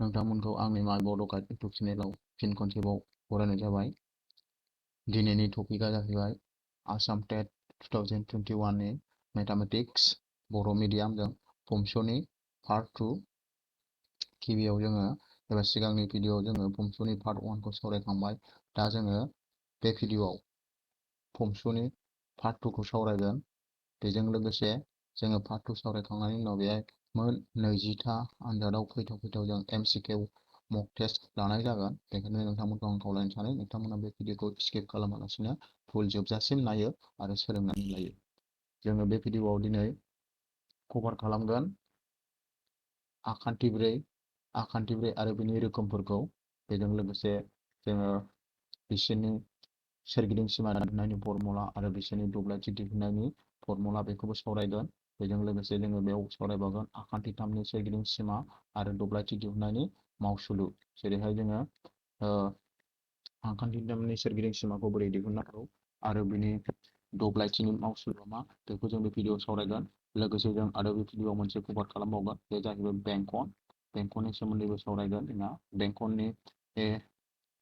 नोंथांमोनखौ आंनि माय बड' गाइड इउटुब चेनेलाव फिन खनसेबाव बरायनाय जाबाय। दिनैनि टपिकआ जाहैबाय आसाम टेट 2021 नि मैथमेटिक्स बर' मिडियामजों फंक्शननि पार्ट 2। गिबियाव जोङो एबा सिगांनि भिडिअ'आव जोङो फंक्शननि पार्ट 1 खौ सावरायखांबाय। दा जोङो बे भिडिअ'आव फंक्शननि पार्ट 2 खौ सावरायगोन। बेजों लोगोसे जोङो पार्ट 2 सावरायखांनायनि उनाव बेहाय मोन 20टा आनजादाव फैथाव जों MCQ मक टेस्ट लानाय जागोन। बेखायनो नोंथांमोनखौ आं खावलायनो सानो नोंथांमोना बे भिडिअ'खौ स्किप खालामालासिनो फुल जोबजासिम नायो आरो सोलोंनानै लायो। जोङो बे भिडिअ'आव दिनै कभार खालामगोन आखान्थि ब्रै आरो बिनि रोखोमफोरखौ। बेजों लोगोसे जोङो बिसोरनि सोरगिदिं सिमा दिहुननायनि फर्मुला आरो बिसोरनि दब्लायथि दिहुननायनि फर्मुला बेखौबो सावरायगोन। बेजों लोगोसे जोङो बेयाव सावरायबावगोन आखान्थि 3नि सोरगिदिं सिमा आरो दब्लायथि दिहुननायनि मावसुलु। जेरैहाय जोङो आखान्थि 3नि सोरगिदिं सिमाखौ बोरै दिहुननांगौ आरो बिनि दब्लायथिनि मावसुलुआ मा बेखौ जों बे भिडिअ'आव सावरायगोन। लोगोसे जों आरो बे भिडिअ'आव मोनसे कभार खालामबावगोन, बे जाहैबाय बेंखननि सोमोन्दैबो सावरायगोन। जोंहा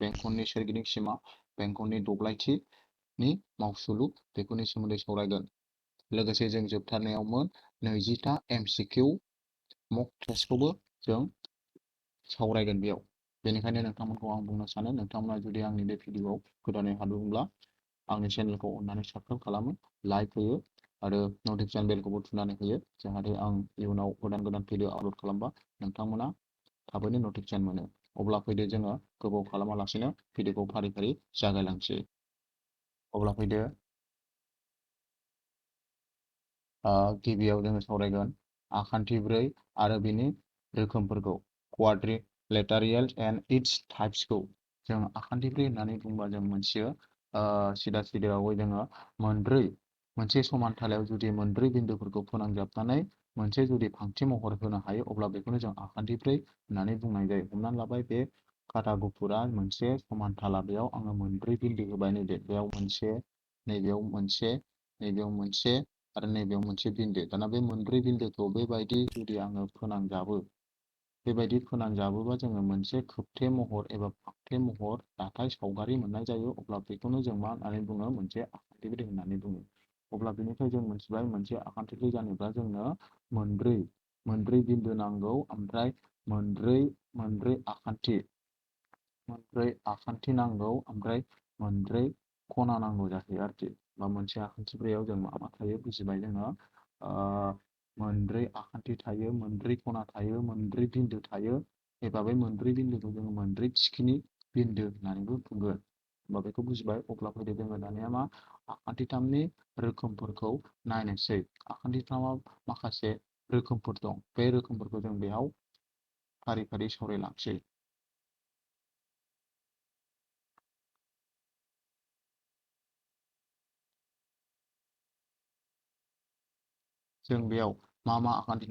बेंखननि सोरगिदिं सिमा, बेंखननि दब्लायथिनि मावसुलु बेफोरनि सोमोन्दै सावरायगोन। लोगोसे जों जोबथारनायावमोन 20टा MCQ मक टेस्टखौबो जों सावरायगोन बेयाव। बेनिखायनो नोंथांमोनखौ आं बुंनो सानो नोंथांमोना जुदि आंनि बे भिडिअ'आव गोदानै हाबदोंब्ला आंनि चेनेलखौ अननानै साबस्क्राइब खालामो, लाइक होयो आरो नटिफिकेसन बेलखौबो थुनानै होयो, जाहाथे आं इयुनाव गोदान भिडिअ आपल'ड खालामबा नोंथांमोना थाबैनो नटिफिकेसन मोनो। अब्ला फैदो जोङो गोबाव खालामालासिनो भिडिअ'खौ फारि जागायलांसै। अब्ला फैदो गिबियाव जोङो सावरायगोन आखान्थि 4 आरो बिनि रोखोमफोरखौ, क्वाड्रिलेटारेल्स एन्ड इट्स टाइप्सखौ। जों आखान्थि 4 होननानै बुंबा जों मोनथियो सिदायै जोङो मोनसे समान थालायाव जुदि मोनब्रै बिन्दुफोरखौ फोनांजाबनानै मोनसे जुदि फांथि महर होनो हायो अब्ला बेखौनो जों आखान्थि 4 होननानै बुंनाय जायो। हमनानै लाबाय बे खाथा गुफुरा मोनसे समान थाला, बेयाव आङो मोनब्रै बिन्दु होबाय। नैबे बेयाव मोनसे, नैबेयाव मोनसे, नैबेयाव मोनसे आरो नैबेयाव मोनसे बिन्दु। दाना बे मोनब्रै बिन्दुखौ बेबायदि जुदि आङो बेबायदि फोनांजाबोबा जोङो मोनसे खोबथे महर एबा फांथे महर दाथाय सावगारि मोननाय जायो। अब्ला बेखौनो जों मा होननानै बुङो? मोनसे आखान्थि 4 होननानै बुङो। अब्ला बेनिफ्राय जों मोनथिबाय मोनसे आखान्थि 4 जानोब्ला जोंनो मोनब्रै बिन्दु नांगौ, ओमफ्राय मोनब्रै आखान्थि नांगौ, ओमफ्राय मोनब्रै खना नांगौ जाहैयो आरोखि। बा मोनसे आखान्थि 4आव जों मा थायो बुजिबाय जोङो। मोनब्रै आखान्थि थायो, मोनब्रै खना थायो, मोनब्रै बिन्दु थायो, एबा बे मोनब्रै बिन्दुखौ जोङो मोनब्रै थिखिनि बिन्दु होननानैबो बुंगोन। होमबा बेखौ बुजिबाय। अब्ला फैदो जोङो दानिया मा आखान्थि 3नि रोखोमफोरखौ नायनोसै। आखान्थि 3आव माखासे रोखोमफोर दं, बे रोखोमफोरखौ जों बेयाव फारि सावरायलांसै। जों बेयाव मा आखान्थि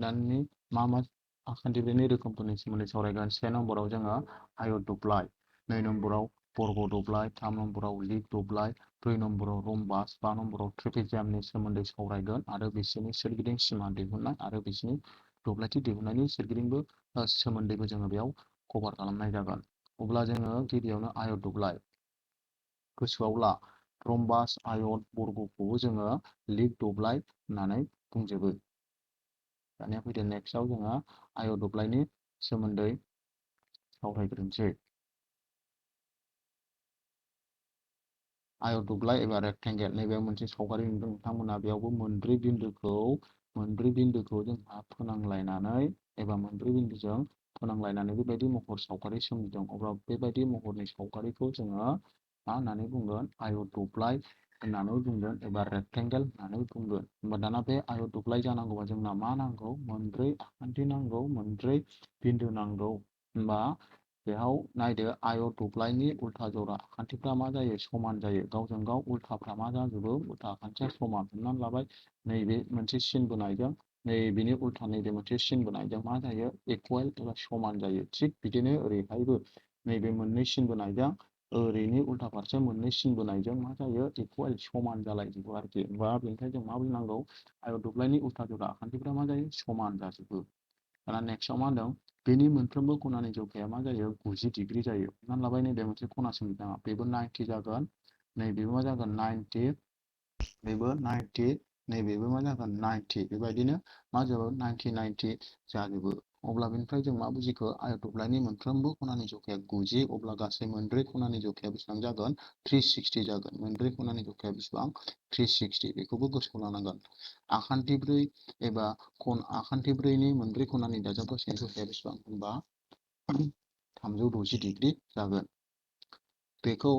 4नि रोखोमफोरनि सोमोन्दै सावरायगोन। 1 नम्बराव जोङो आयत दब्लाय, 2 नम्बराव बर्ग दब्लाय, 3 नम्बराव लिग दब्लाय, 4 नम्बराव रम्बास, 5 नम्बराव ट्रेपेजियामनि सोमोन्दै सावरायगोन आरो बिसोरनि सोरगिदिं सिमा दिहुननाय आरो बिसोरनि दब्लायथि दिहुननायनि सोमोन्दैबो जोङो बेयाव कभार खालामनाय जागोन। अब्ला जोङो गिबियावनो आयत दब्लाय, गोसोआव ला रम्बास, आयत, बर्गखौबो जोङो लिग दब्लाय होननानै बुंजोबो। दानिया फैदो नेक्स्टआव जोङो आयत दब्लायनि सोमोन्दै सावरायग्रोनोसै। आयत दब्लाय एबा रेक्टेंगेल, नैबेयाव मोनसे सावगारि नुदों नोंथांमोना। बेयावबो मोनब्रै बिन्दुखौ जोंहा फोनांलायनानै एबा मोनब्रै बिन्दुजों फोनांलायनानै बेबायदि महर सावगारि सोमजिदों। अब्ला बेबायदि महरनि सावगारिखौ जोङो मा होननानै बुंगोन? आयत दब्लाय होननानै बुंगोन एबा रेक्टेंगेल होननानै बुंगोन। होमबा दाना बे आयत दब्लाय जानांगौबा जोंना मा नांगौ? मोनब्रै आखान्थि नांगौ, मोनब्रै बिन्दु नांगौ। होमबा बेयाव नायदो आयत दब्लायनि उल्था जरा आखान्थिफ्रा मा जायो? समान जायो। गावजों गाव उल्थाफ्रा मा जाजोबो? उल्था आखान्थिया समान। हमनानै लाबाय नैबे मोनसे सिन बोनायजों नैबेनि उल्था नैबे मोनसे सिन बोनायजों मा जायो? इकुवेल एबा समान जायो। थिग बिदिनो ओरैहायबो नैबे मोननै सिन बोनायजों ओरैनि उल्था फारसे मोननै सिन बोनायजों मा जायो? इकुवेल समान जालायजोबो आरोखि। होमबा बेनिफ्राय जों मा बुंनांगौ? आयत दब्लायनि उल्था जरा आखान्थिफ्रा मा जायो? समान जाजोबो। दाना नेक्स्टआव मा होनदों? बेनि मोनफ्रोमबो खनानि जखाया मा जायो 90 डिग्री जायो। हमनानै लाबाय नैबे मोनसे खनासिम बिथाङा बेबो 90 जागोन, नैबेबो मा जागोन 90, बेबो 90, नैबेबो मा जागोन 90, बेबायदिनो मा जागोन 90 90 जाजोबो। अब्ला बेनिफ्राय जों मा बुजिखो, आयतफायनि मोनफ्रोमबो खनानि जखाया 90, अब्ला गासै मोनब्रै खनानि जखाया बेसेबां जागोन 360 जागोन। मोनब्रै खनानि जखाया बेसेबां 360, बेखौबो गोसोआव लानांगोन। आखान्थिब्रै एबा आखान्थिब्रैनि मोनब्रै खनानि दाजाबगासैनि जखाया बेसेबां होनबा 360 डिग्री जागोन। बेखौ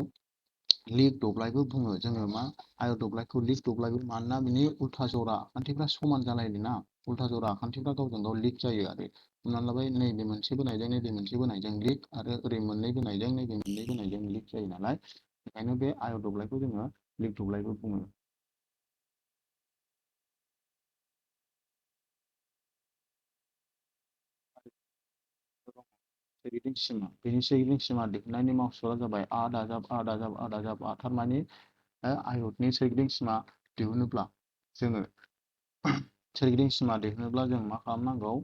लिग दब्लायबो बुङो। जोङो मा आयत दब्लायखौ लिग दब्लायबो, मानोना बिनि उल्था जरा आखान्थिफ्रा समान जालायनो ना, उल्था जरा आखान्थिफ्रा गावजों गाव लिग जायो आरो। हमनानै लाबाय नैबे मोनसे बोनायजों नैबे मोनसे बोनायजों लिग, आरो ओरै मोननै बोनायजों नैबे मोननै बोनायजों लिग जायो नालाय, बेखायनो बे आयत दब्लायखौ जोङो लिग दब्लायबो बुङो। सोरगिदिं सिमा, बेनि सोरगिदिं सिमा दिहुननायनि मावसुआ जाबाय आ दाजाब आ दाजाब आ दाजाब आ, थारमानि आयतनि सोरगिदिं सिमा दिहुनोब्ला जोङो सोरगिदिं सिमा दिहुनोब्ला जों मा खालामनांगौ,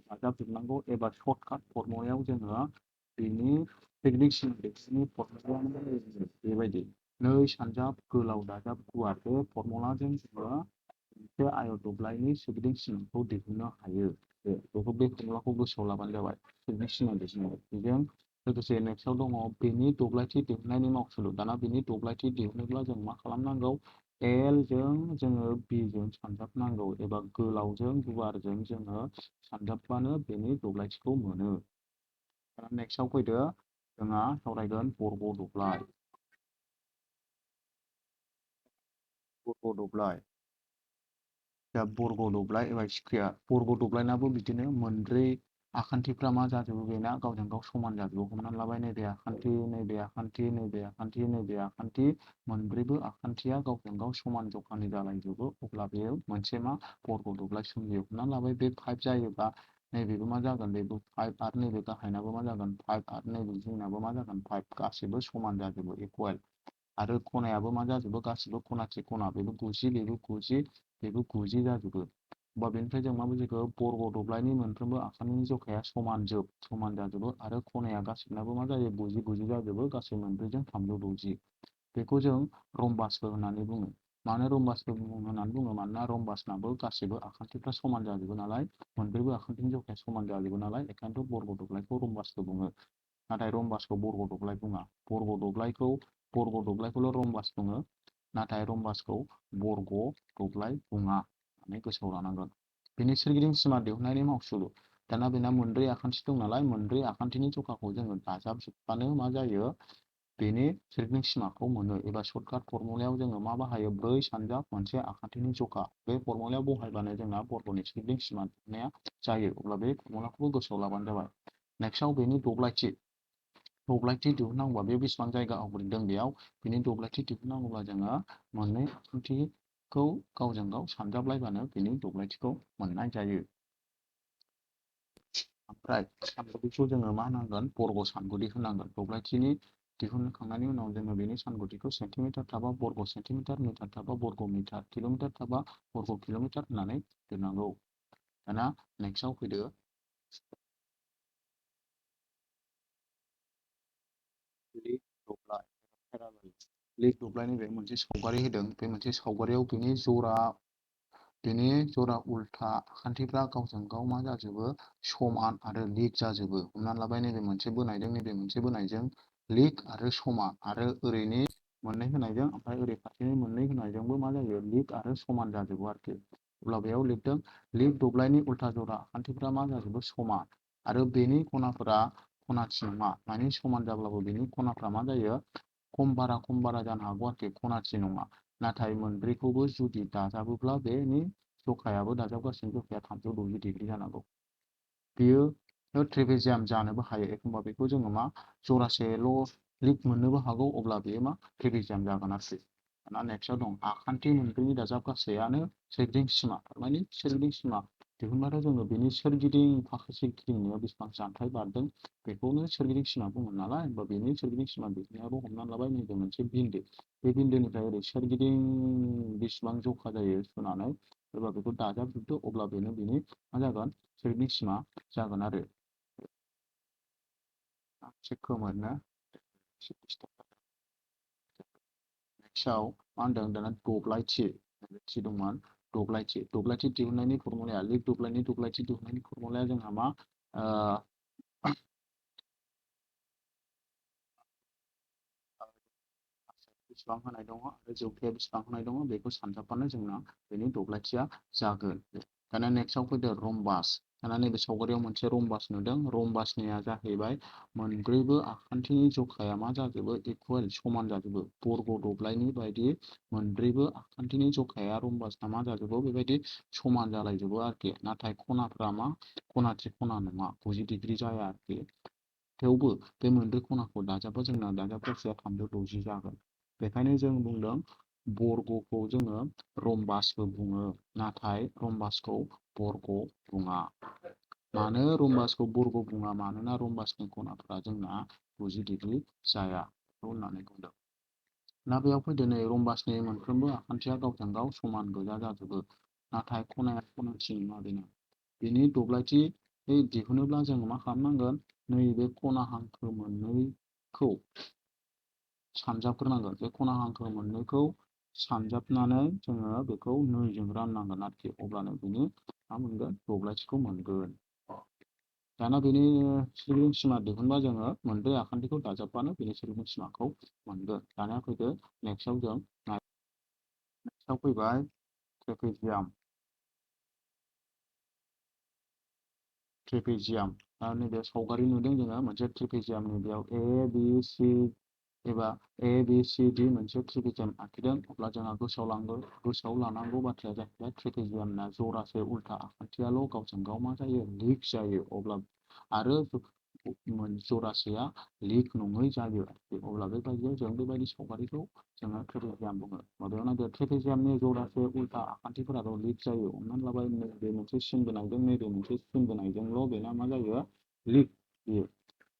दाजाबजोबनांगौ एबा सर्टकाट फर्मुलायाव जोङो बेनि सोरगिदिं सिमा दिहुननायनि फर्मुलायानो बेबायदि, नै सानजाब गोलाव दाजाब गुवार। बे फर्मुलाजों जोङो मोनसे आयत दब्लायनि सोरगिदिं सिमाखौ दिहुननो हायो। बे फर्मुलाखौ गोसोआव लाबानो जाबाय, सोरगिदिं सिमा दिहुननाय। बेजों लोगोसे नेक्स्टआव दङ बेनि दब्लायथि दिहुननायनि मावसुलु। दाना बेनि दब्लायथि दिहुनोब्ला जों मा खालामनांगौ, एल जों जोङो बि जों सानजाबनांगौ, एबा गोलावजों गुवारजों जोङो सानजाबबानो बेनि दब्लायथिखौ मोनो। दाना नेक्स्टआव फैदो, जोंहा सावरायगोन बर्ग दब्लाय। बर्ग दब्लाय, दा बर्ग दब्लाय एबा स्कुवेर, बर्ग दब्लायनाबो बिदिनो मोनब्रै आखान्थिफ्रा मा जाजोबो, बेना गावजों गाव समान जाजोबो। हमनानै लाबाय नैबे आखान्थि, नैबे आखान्थि, नैबे आखान्थि, नैबे आखान्थि, मोनब्रैबो आखान्थिया गावजों गाव समान जखानि जालायजोबो। अब्ला बेयो मोनसे मा बर्ग दब्लाय सोमजियो। हमनानै लाबाय बे 5 जायोबा नैबेबो मा जागोन, बेबो 5, आरो नैबे गाहायनाबो मा जागोन 5, आरो नैबे जिंनाबो मा जागोन 5, गासैबो समान जाजोबो इकुवेल। आरो खनायाबो मा जाजोबो, गासिबो खनासे खना, बेबो 90, बेबो 90, बेबो 90 जाजोबो। होमबा बेनिफ्राय जों मा बुजिखो, बर्ग दब्लायनि मोनफ्रोमबो आखान्थिनि जखाया समान जाजोबो, आरो खनाया गासिबनाबो मा जायो 90 90 जाजोबो, गासै मोनब्रैजों 360। बेखौ जों रम्बासबो होननानै बुङो। मानो रम्बासबो होननानै बुङो, मानोना रम्बासनाबो गासैबो आखान्थिफ्रा समान जाजोबो नालाय, मोनब्रैबो आखान्थिनि जखाया समान जाजोबो नालाय, बेखायनोथ' बर्ग दब्लायखौ रम्बासबो बुङो। नाथाय रम्बासखौ बर्ग दब्लाय बुङा। बर्ग दब्लायखौल' रम्बास बुङो, नाथाय रम्बासखौ बर्ग दब्लाय बुङा होननानै गोसोआव लानांगोन। बेनि सोरगिदिं सिमा दिहुननायनि मावसुलु। दाना बेना मोनब्रै आखान्थि दं नालाय, मोनब्रै आखान्थिनि जखाखौ जोङो दाजाबजोबबानो मा जायो, बेनि सोरगिदिं सिमाखौ मोनो। एबा सर्टकाट फर्मुलायाव जोङो मा बाहायो, 4 सानजाब मोनसे आखान्थिनि जखा। बे फर्मुलायाव बहायबानो जोंना बर्गनि सोरगिदिं सिमा दिहुननाया जायो। अब्ला बे फर्मुलाखौबो गोसोआव लाबानो जाबाय। नेक्स्टआव बेनि दब्लायथि दिहुननांगौबा बे बेसेबां जायगा आवग्रिदों बेयाव, बेनि दब्लायथि दिहुननांगौब्ला जोङो मोननै आखान्थिखौ गावजों गाव सानजाबलायबानो बेनि दब्लायथिखौ मोननाय जायो। ओमफ्राय सानगुदिखौ जोङो मा होनांगोन, बर्ग सानगुदि होनांगोन। दब्लायथिनि दिहुनखांनायनि उनाव जोङो बेनि सानगुदिखौ सेन्टिमिटार थाबा बर्ग सेन्टिमिटार, मिटार थाबा बर्ग मिटार, किल'मिटार थाबा बर्ग किल'मिटार होननानै दोननांगौ। दाना नेक्स्टआव फैदो, लिग दब्लाय, लिग दब्लायनि बे मोनसे सावगारि होदों। बे मोनसे सावगारियाव बेनि जरा उल्था आखान्थिफ्रा गावजों गाव मा जाजोबो, समान आरो लिग जाजोबो। हमनानै लाबाय नैबे मोनसे बोनायजों नैबे मोनसे बोनायजों लिग आरो समान, आरो ओरैनि मोननै होनायजों ओमफ्राय ओरै फारसेनि मोननै होनायजोंबो मा जायो, लिग आरो समान जाजोबो आरोखि। अब्ला बेयाव लिरदों, लिग दब्लायनि उल्था जरा आखान्थिफ्रा मा जाजोबो, समान, आरो बेनि खनाफोरा खनाथि नङा। माने समान जाब्लाबो बेनि खनाफ्रा मा जायो, खम बारा जानो हागौ आरोखि, खनाथि नङा। नाथाय मोनब्रैखौबो जुदि दाजाबोब्ला बेनि जखायाबो दाजाबगासैनि जखाया 360 डिग्री जानांगौ। बेयो ट्रेपेजियाम जानोबो हायो। एखमबा बेखौ जोङो मा जरासेल' लिग मोननोबो हागौ, अब्ला बेयो मा ट्रेपेजियाम जागोन आरोखि। दाना नेक्स्टआव दं, आखान्थि मोनब्रैनि दाजाबगासैयानो सोरगिदिं सिमा, थारमाने सोरगिदिं सिमा दिहुनबाथाय जोङो बेनि सोरगिदिं फाखोसे गिदिंनायाव बेसेबां जानथाय बारदों बेखौनो सोरगिदिं सिमा बुङो नालाय, होमबा बेनि सोरगिदिं सिमा दिहुननायाबो हमनानै लाबाय नैबे मोनसे बिन्दो। बे बिन्दोनिफ्राय ओरै सोरगिदिं बेसेबां जखा जायो सुनानै एबा बेखौ दाजाबजोबदो, अब्ला बेनो बेनि मा जागोन सोरगिदिं सिमा जागोन आरो। एसे खोमोरनो नेक्स्टआव मा होनदों दाना दब्लायथि दंमोन। दब्लायथि दिहुननायनि फर्मुलाया लिक दब्लायथि दिहुननायनि फर्मुलाया जोंहा मा बेसेबां होनाय दङ आरो जौथाया बेसेबां होनाय दङ बेखौ सानजाबबानो जोंना बेनि दब्लायथिया जागोन। दाना नेक्स्टआव फैदो रम्बास। दाना नैबे सावगारियाव मोनसे रम्बास नुदों। रम्बासनिया जाहैबाय मोनब्रैबो आखान्थिनि जखाया मा जाजोबो इकुवेल समान जाजोबो। बर्ग दब्लायनि बायदि मोनब्रैबो आखान्थिनि जखाया रम्बासना मा जाजोबो बेबायदि समान जालायजोबो आरोखि। नाथाय खनाफ्रा मा खनाथि खना नङा, 90 डिग्री जाया आरोखि। थेवबो बे मोनब्रै खनाखौ दाजाबबा जोंना दाजाब गासैया 360 जागोन। बेखायनो जों बुंदों बर्गखौ जोङो रम्बासबो बुङो, नाथाय रम्बासखौ बर्ग बुङा। मानो रम्बासखौ बर्ग बुङा? मानोना रम्बासनि खनाफोरा जोंना 90 डिग्री जाया होननानै बुंदों। ना बेयाव फैदो नै रम्बासनि मोनफ्रोमबो आखान्थिया गावजों गाव समान गोजा जाजोबो, नाथाय खनाया खनाथि नङा। बेनि दब्लायथि दिहुनोब्ला जों मा खालामनांगोन? नैबे खना हांखो मोननैखौ सानजाबग्रोनांगोन। बे खना हांखो मोननैखौ सानजाबनानै जोङो बेखौ नैजों राननांगोन आरोखि। अब्लानो बेनि मा मोनगोन? दब्लायथिखौ मोनगोन। दाना बेनि सोरगिदिं सिमा दिहुनबा जोङो मोनब्रै आखान्थिखौ दाजाबबानो बेनि सोरगिदिं सिमाखौ मोनगोन। दाना फैदो नेक्स्टआव फैबाय ट्रेपेजियाम। नैबे सावगारि नुदों जोङो मोनसे ट्रेपेजियामनि, बेयाव ए बि सि एबा ए बि सि डि मोनसे ट्रेपेजियाम आखिदों। अब्ला जोंहा गोसोआव लानांगौ बाथ्राया जाहैबाय ट्रेपेजियामना जरासे उल्था आखान्थियाल' गावजों गाव मा जायो लिक जायो, अब्ला आरो जरासेया लिक नङै जायो। अब्ला बेबायदियाव जों बेबायदि सावगारिखौ जोङो ट्रेपेजियाम बुङो। माबायाव नायदो ट्रेपेजियामनि जरासे उल्था आखान्थिफोराल' लिक जायो। हमनानै लाबाय नैबे मोनसे सिन गोनांजों नैबे मोनसे सिन गोनांजोंल' बेना मा जायो लिक बियो।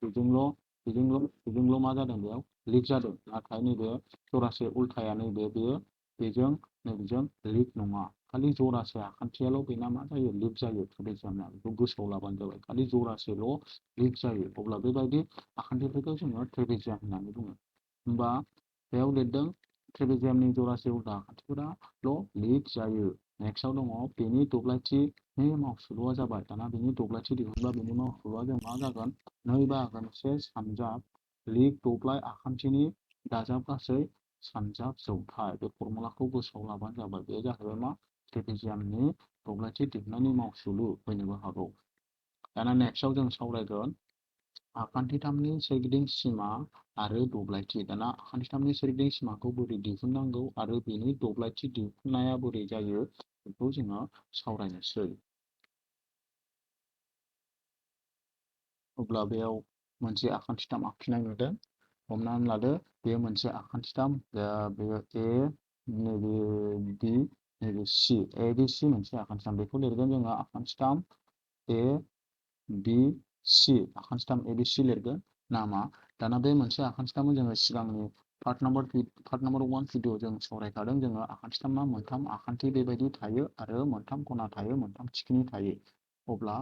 बेजोंल' मा जादों बेयाव लिक जादों। नाथाय नैबे जरासे उल्थाया बेयो बेजों नैबेजों लिक नङा। खालि जरासे आखान्थियाल' बेना मा जायो लिक जायो ट्रेपेजियामना। बेखौ गोसोआव लाबानो जाबाय, खालि जरासेल' लिक जायो। अब्ला बेबायदि आखान्थिफोरखौ जोङो ट्रेपेजियाम होननानै बुङो। होमबा बेयाव लिरदों ट्रेपेजियामनि जरासे उल्था आखान्थिफोराल' लिक जायो। नेक्स्टआव दङ बेनि दब्लायथिनि मावसुलुआ जाबाय। दाना बेनि दब्लायथि दिहुनबा बेनि मावसुलुआ जों मा जागोन? 2/3 सानजाब लिक दब्लाय आखान्थिनि दाजाब गासै सानजाब जौथाय। बे फर्मुलाखौ गोसोआव लाबानो जाबाय। बे जाहैबाय मा ट्रेपेजियामनि दब्लायथि दिहुननायनि मावसुलु फैनोबो हागौ। दाना नेक्स्टआव जों सावरायगोन आखान्थिथामनि सोरगिदिं सिमा आरो दब्लायथि। दाना आखान्थिथामनि सोरगिदिं सिमाखौ बोरै दिहुननांगौ आरो बेनि दब्लायथि दिहुननाया बोरै जायो बेखौ जोङो सावरायनोसै। अब्ला बेयाव मोनसे आखान्थिथाम आखिनाय नुदों। हमनानै लादो बे मोनसे आखान्थिथाम, बेयो ए, नैबे बि, नैबे सि। ए बि सि मोनसे आखान्थिथाम, बेखौ लिरगोन जोङो आखान्थिथाम ए बि सि। आखान्थिथाम ए बि सि लिरगोन नामा। दाना बे मोनसे आखान्थिथामखौ जोङो सिगांनि पार्ट नाम्बार 1 भिडिअ जों सावरायखादों। जोङो आखान्थिथामा मोनथाम आखान्थि बेबायदि थायो आरो मोनथाम खना थायो, मोनथाम थिखिनि थायो। अब्ला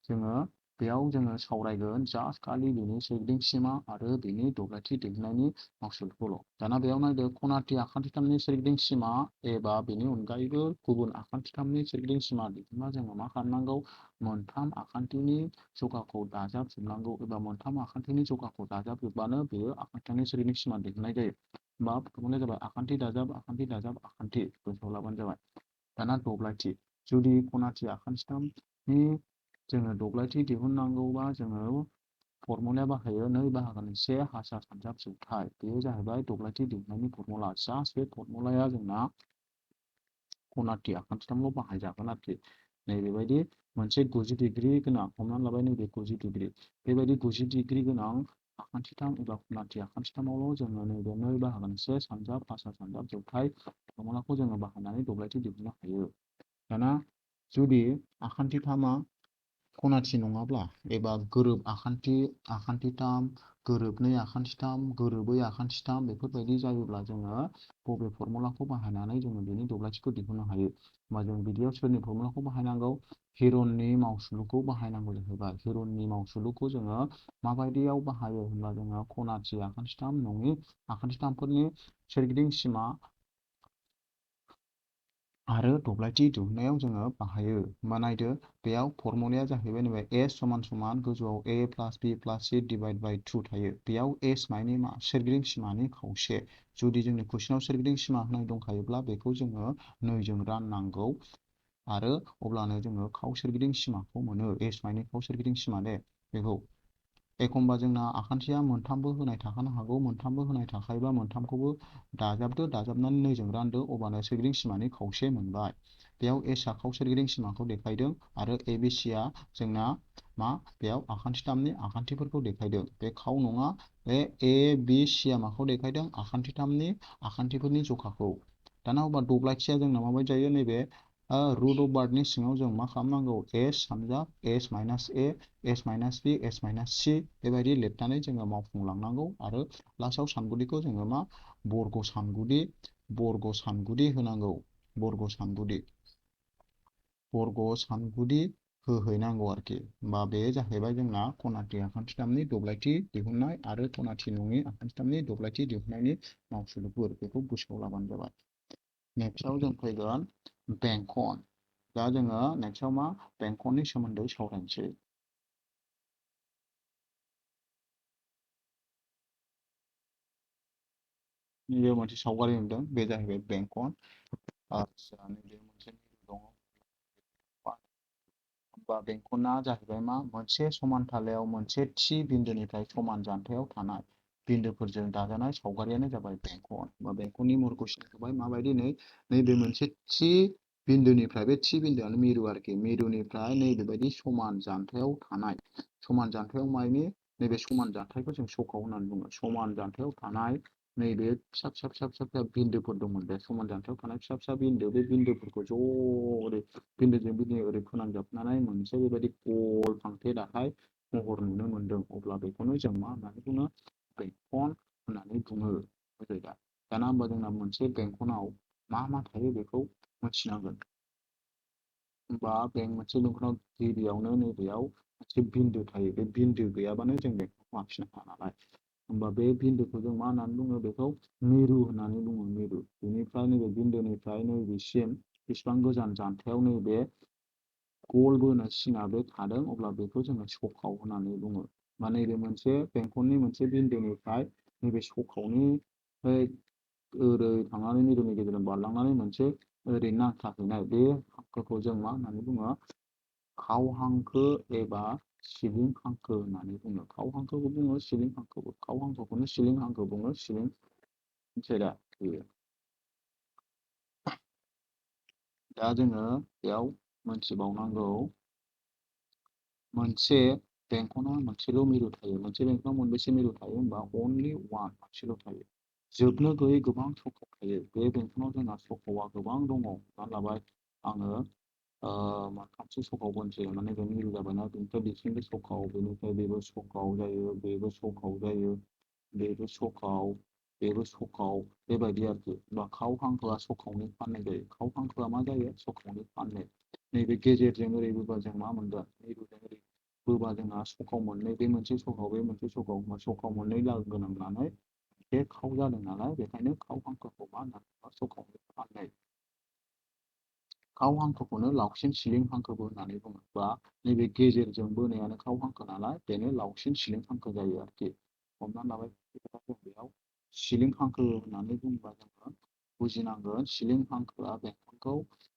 जोङो बेयाव जोङो सावरायगोन जास्ट खालि बेनि सोरगिदिं सिमा आरो बेनि दब्लायथि दिहुननायनि मावसुलुखौल'। दाना बेयाव नायदो खनाथि आखान्थिथामनि सोरगिदिं सिमा एबा बेनि अनगायैबो गुबुन आखान्थिथामनि सोरगिदिं सिमा दिहुनबा जोङो मा खालामनांगौ? मोनथाम आखान्थिनि जखाखौ दाजाबजोबनांगौ एबा मोनथाम आखान्थिनि जखाखौ दाजाबजोबबानो बेयो आखान्थिथामनि सोरगिदिं सिमा दिहुननाय जायो। होमबा फर्मुलाया जाबाय आखान्थि दाजाब आखान्थि दाजाब आखान्थि। गोसोआव लाबानो जाबाय। दाना दब्लायथि। जुदि खनाथि आखान्थिथामनि जोङो दब्लायथि दिहुननांगौबा जोङो फर्मुलाया बाहायो 2/1 हासा सानजाब जौथाय। बेयो जाहैबाय दब्लायथि दिहुननायनि फर्मुला। जास्ट बे फर्मुलाया जोंना खनाथि आखान्थिथामल' बाहायजागोन आरोखि। नैबेबायदि मोनसे 90 डिग्री गोनां, हमनानै लाबाय नैबे 90 डिग्री, बेबायदि 90 डिग्री गोनां आखान्थिथाम एबा खनाथि आखान्थिथामावल' जोङो नैबे 2/1 सानजाब हासा सानजाब जौथाय फर्मुलाखौ जोङो बाहायनानै दब्लायथि दिहुननो हायो। दाना जुदि आखान्थिथामा खनाथि नङाब्ला एबा गोरोब आखान्थिथाम, गोरोबनै आखान्थिथाम, गोरोबै आखान्थिथाम बेफोरबायदि जायोब्ला जोङो बबे फर्मुलाखौ बाहायनानै जोङो बेनि दब्लायथिखौ दिहुननो हायो? होमबा जों बिदियाव सोरनि फर्मुलाखौ बाहायनांगौ? हिरननि मावसुलुखौ बाहायनांगौ जाहैबाय। हिरननि मावसुलुखौ जोङो माबायदियाव बाहायो होनब्ला जोङो खनाथि आखान्थिथाम नङि आखान्थिथामफोरनि सोरगिदिं सिमा आरो दब्लायथि दिहुननायाव जोङो बाहायो। होमबा नायदो बेयाव फर्मुलाया जाहैबाय नैबे एस समान समान गोजौआव ए प्लास बि प्लास सि डिभाइड बाइ 2 थायो। बेयाव एस मानि मा? सोरगिदिं सिमानि खावसे। जुदि जोंनि कुइसनाव सोरगिदिं सिमा होनाय दंखायोब्ला बेखौ जोङो नैजों राननांगौ आरो अब्लानो जोङो खाव सोरगिदिं सिमाखौ मोनो। एस मानि खाव सोरगिदिं सिमा दे बेखौ। एखमबा जोंना आखान्थिया मोनथामबो होनाय थाखानो हागौ। मोनथामबो होनाय थाखायोबा मोनथामखौबो दाजाबदो, दाजाबनानै नैजों रानदो, अब्लानो सोरगिदिं सिमानि खावसे मोनबाय। बेयाव एसआ खाव सोरगिदिं सिमाखौ देखायदों आरो ए बि सिआ जोंना मा? बेयाव आखान्थिथामनि आखान्थिफोरखौ देखायदों। बे खाव नङा, बे ए बि सिआ माखौ देखायदों? आखान्थिथामनि आखान्थिफोरनि जखाखौ। दाना अब्ला दब्लायथिया जोंना माबायदि जायो? नैबे रुट अफ बार्टनि सिङाव जों मा खालामनांगौ? एस सानजाब एस माइनास ए, एस माइनास बि, एस माइनास सि बेबायदि लिरनानै जोङो मावफुंलांनांगौ आरो लास्टआव सानगुदिखौ जोङो मा? बर्ग सानगुदि होनांगौ। बर्ग सानगुदि होहैनांगौ आरोखि। होमबा बे जाहैबाय जोंना खनाथि आखान्थिथामनि दब्लायथि दिहुननाय आरो खनाथि नङि आखान्थिथामनि दब्लायथि दिहुननायनि मावसुलुफोर। बेखौ गोसोआव लाबानो जाबाय। नेक्स्टआव जों फैगोन बेंखन। दा जोङो नेक्स्टआव मा? बेंखननि सोमोन्दै सावरायनोसै। नैबे मोनसे सावगारि नुदों, बे जाहैबाय बेंखन। आदसा नैबे मोनसे दङ। होमबा बेंखना जाहैबाय मा? मोनसे समानथालायाव मोनसे थि बिन्दोनिफ्राय समान जानथायाव थानाय बिन्दोफोरजों दाजानाय सावगारियानो जाबाय बेंखन। बा बेंखननि महरखौ सिनायखाबाय माबायदि? नैबे मोनसे थि बिन्दोनिफ्राय, बे थि बिन्दोआनो मिरु आरोखि, मिरुनिफ्राय नैबेबायदि समान जानथायाव थानाय, समान जानथायाव माने नैबे समान जानथायखौ जों सखाव होननानै बुङो। समान जानथायाव थानाय नैबे फिसा फिसा फिसा फिसा फिसा बिन्दोफोर दंमोन। बे समान जानथायाव थानाय फिसा फिसा बिन्दो, बे बिन्दोफोरखौ ज' ओरै बिन्दोजों बिन्दो ओरै फोनांजाबनानै मोनसे बेबायदि गल फांथे दाथाय महर नुनो मोनदों। अब्ला बेखौनो जों मा होननानै बुङो? बेंखन होननानै बुङो। बुजिबाय दा? दाना होमबा जोंना मोनसे बेंखनाव मा मा थायो बेखौ मिथिनांगोन। होमबा मोनसे बेंखनाव गिबियावनो नैबेयाव मोनसे बिन्दो थायो। बे बिन्दो गैयाबानो जों बेंखनखौ आखिनो हाया नालाय। होमबा बे बिन्दोखौ जों मा होननानै बुङो? बेखौ मिरु होननानै बुङो। मिरु। बेनिफ्राय नैबे बिन्दोनिफ्राय नैबेसिम बेसेबां गोजान जानथायाव नैबे गल बोनाय सिना बे थादों, अब्ला बेखौ जोङो सखाव होननानै बुङो। बा नैबे मोनसे बेंखननि मोनसे बिन्दोनिफ्राय नैबे सखावनि ओरै थांनानै मिरुनि गेजेरजों बारलांनानै मोनसे ओरै नांथाहैनाय बे हांखोखौ जों मा होननानै बुङो? खाव हांखो एबा सिलिं हांखो होननानै बुङो। खाव हांखोखौ बुङो, सिलिं हांखोबो। खाव हांखोखौनो सिलिं हांखो बुङो। मिथिबाय दा? बेयो। दा जोङो बेयाव मोनथिबावनांगौ, मोनसे बेंखनाव मोनसेल' मिरु थायो। मोनसे बेंखनाव मोनबेसे मिरु थायो होनबा? अनलि वान, मोनसेल' थायो। जोबनो गैयै गोबां सखाव थायो। बे बेंखनाव जोंना सखावा गोबां दङ। हमना लाबाय आङो मोनथामसो सखाव बोनसै। माने बे मिरु जाबायना, बेनिफ्राय बेसिमबो सखाव, बेनिफ्राय बेबो सखाव जायो, बेबो सखाव जायो, बेबो सखाव, बेबो सखाव, बेबायदि आरोखि। बा खाव हांखोआ सखावनि फाननै जायो। खाव हांखोआ मा जायो? सखावनि फाननै। नैबे गेजेरजों ओरै बोबा जों मा मोनगोन? मिरुजों ओरै बोबा जोंहा सखाव मोननै, बे मोनसे सखाव, बे मोनसे सखाव, सखाव मोननै लोगो नांनानै बे खाव जादों नालाय, बेखायनो खाव हांखोखौ मा होनना बुङो? सखावनि फाननै। खाव हांखोखौनो लावसिन सिलिं हांखोबो होननानै बुङो। बा नैबे गेजेरजों बोनायानो खाव हांखो नालाय, बेनो लावसिन सिलिं हांखो जायो आरोखि। हमनानै लाबाय जों बेयाव सिलिं हांखो होननानै बुङोबा जोङो बुजिनांगोन, सिलिं हांखोआ बेंखनखौ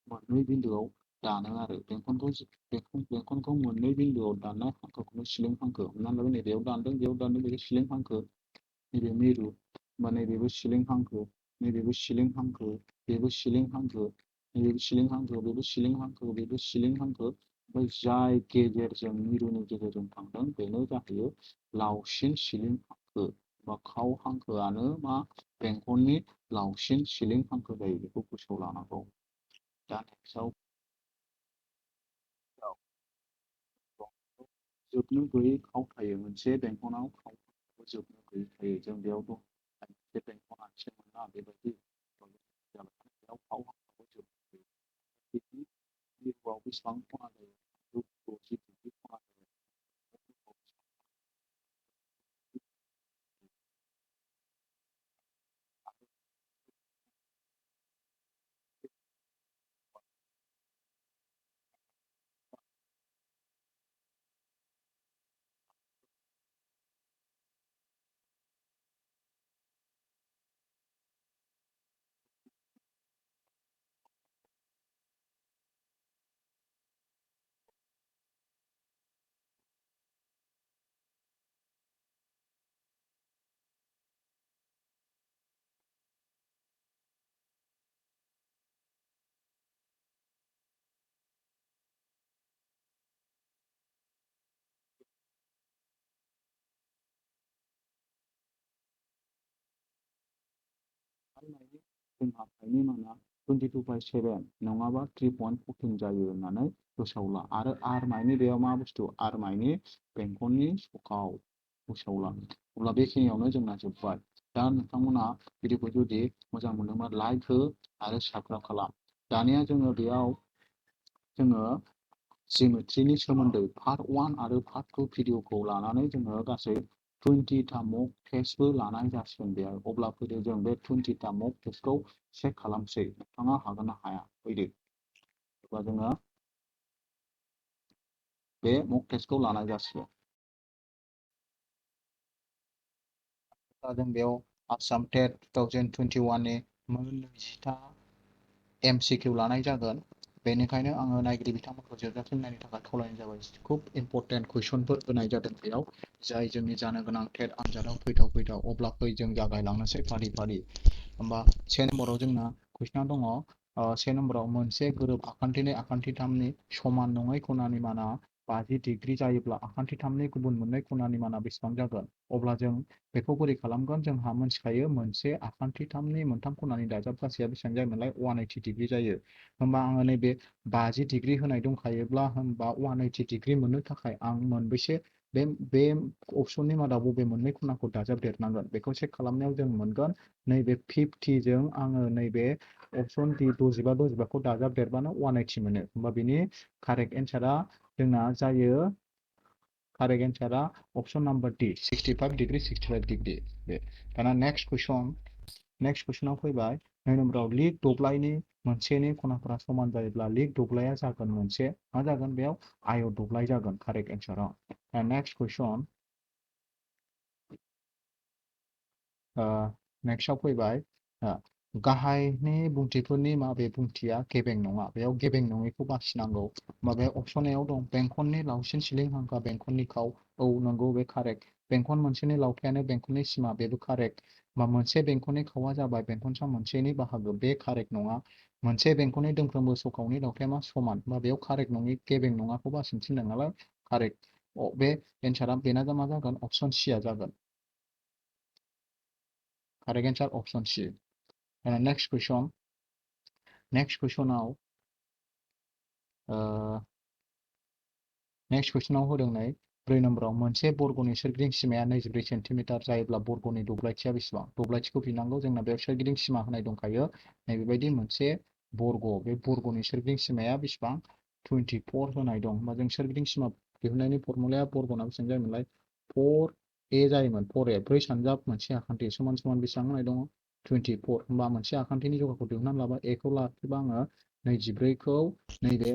मोननै बिन्दोआव दानो आरो। बेंखनखौ मोननै बिन्दोआव दाननाय हांखोखौनो सिलिं हांखो। हमनानै लाबाय नैबेयाव दानदों, बेयाव दानदों, बेखौ सिलिं हांखो। नैबे मिरु, बा नैबेबो सिलिं हांखो, नैबेबो सिलिं हांखो, बेबो सिलिं हांखो, नैबेबो सिलिं हांखो, बेबो सिलिं हांखो, बेबो सिलिं हांखो। ओमफ्राय जाय गेजेरजों मिरुनि गेजेरजों थांदों बेनो जाहैयो लावसिन सिलिं हांखो। बा खाव हांखोआनो मा? बेंखननि लावसिन सिलिं हांखो जायो। बेखौ गोसोआव लानांगौ। दा नेक्स्टआव जोबनो गैयै खाव थायो मोनसे बेंखनाव खाव जोबनो गैयै थायो जों बेयाव दं मोनसे बेंखना एसे मोना बेबायदि बेयाव खाव जोबनो गैयै बिनि मिरुआव बेसेबां खना जायो 60 डिग्रि खना जायो जोंहा फाइनि माना 22/7 नङाबा 3.14 जायो होननानै गोसोआव ला आरो आर माइनि बेयाव मा बुस्थु आर माइनि बेंखननि सखाव गोसोआव ला अब्ला बेखिनियावनो जोंना जोब्बाय दा नोंथांमोना भिडिअखौ जुदि मोजां मोनदोंबा लाइक हो आरो साबस्क्राइब खालाम दानिया जोङो बेयाव जोङो जिमेट्रिनि सोमोन्दै पार्ट 1 आरो पार्ट 2 भिडिअखौ लानानै जोङो गासै 20टा मक टेस्टबो लानाय जासिगोन बेयाव अब्ला फैदो जों बे 20टा मक टेस्टखौ चेक खालामसै नोंथाङा हागोन ना हाया फैदो अब्ला जोङो बे मक टेस्टखौ लानाय जासिगोन दा जों बेयाव आसाम टेट 2021 नि मोन 20टा MCQ लानाय जागोन बेनिखायनो आङो नायगिरि बिथांमोनखौ जोबजासिम नायनो थाखाय खावलायनाय जाबाय खुब इम्परटेन्ट कुइसनफोर होनाय जादों बेयाव जाय जोंनि जानो गोनां टेट आनजादाव फैथाव अब्ला फै जों जागायलांनोसै फारि फारि होमबा से नम्बराव जोंना कुइसना दङ से नम्बराव मोनसे गोरोब आखान्थिनै आखान्थिथामनि समान नङै खनानि माना 50 डिग्री जायोब्ला आखान्थिथामनि गुबुन मोननै खनानि माना बेसेबां जागोन अब्ला जों बेखौ बोरै खालामगोन जोंहा मोनथिखायो मोनसे आखान्थिथामनि मोनथाम खनानि दाजाब गासैया बेसेबां जायो नालाय 180 डिग्री जायो होमबा आङो नैबे 50 डिग्री होनाय दंखायोब्ला होमबा 180 डिग्री मोननो थाखाय आं मोनबेसे बे अपसननि मादाव बबे मोननै खनाखौ दाजाबदेरनांगोन बेखौ चेक खालामनायाव जों मोनगोन नैबे 50 जों आङो नैबे अपसन D 65 खौ दाजाबदेरबानो 180 मोनो होमबा बिनि कारेक्ट एन्सारा जोंना जायो कारेक्ट एन्सारा अपसन नाम्बार D 65 डिग्री 65 डिग्री बे दाना नेक्स्ट कुइसनाव फैबाय 9 नम्बराव लिग दब्लायनि मोनसेनि खनाफोरा समान जायोब्ला लिग दब्लाया जागोन मोनसे मा जागोन बेयाव आय दब्लाय जागोन कारेक्ट एन्साराव नेक्स्ट कुइसन नेक्स्टआव फैबाय गाहायनि बुंथिफोरनि माबे बुंथिया गेबें नङा बेयाव गेबें नङैखौ बासिनांगौ माबायाव अपसन एआव दं बेंखननि लावसिन सिलिं हांखोआ बेंखननि खाव औ नंगौ बे कारेक्ट बेंखन मोनसेनि लावथायानो बेंखननि सिमा बेबो कारेक्ट मोनसे बेंखननि खावआ जाबाय बेंखनसा मोनसेनि बाहागो बे कारेक्ट नङा मोनसे बेंखननि दोंफ्रोमबो सखावनि लावथाया मा समान बा बेयाव कारेक्ट नङि गेबें नङाखौ बासिनो थिनदों नालाय कारेक्ट बे एन्सारा बेना मा जागोन अपसन सिया जागोन कारेक्ट एन्सार अपसन सी नेक्स्ट कुइसनाव नेक्स्ट कुइसनाव होदों नै 4 नम्बराव मोनसे बर्गनि सोरगिदिं सिमाया 24 सेन्टिमिटार जायोब्ला बर्गनि दब्लायथिया बेसेबां दब्लायथिखौ बिनांगौ जोंना बेयाव सोरगिदिं सिमा होनाय दंखायो नैबेबायदि मोनसे बर्ग बे बर्गनि सोरगिदिं सिमाया बेसेबां 24 होनाय दं होमबा जों सोरगिदिं सिमा दिहुननायनि फर्मुलाया बर्गना बेसेबां जायोमोनलाय 4a जायोमोन 4a 4 सानजाब मोनसे आखान्थि समान समान बेसेबां होनाय दङ 24 होमबा मोनसे आखान्थिनि जखाखौ दिहुननानै लाबाय a खौ लाखिबा आङो 24 खौ नैबे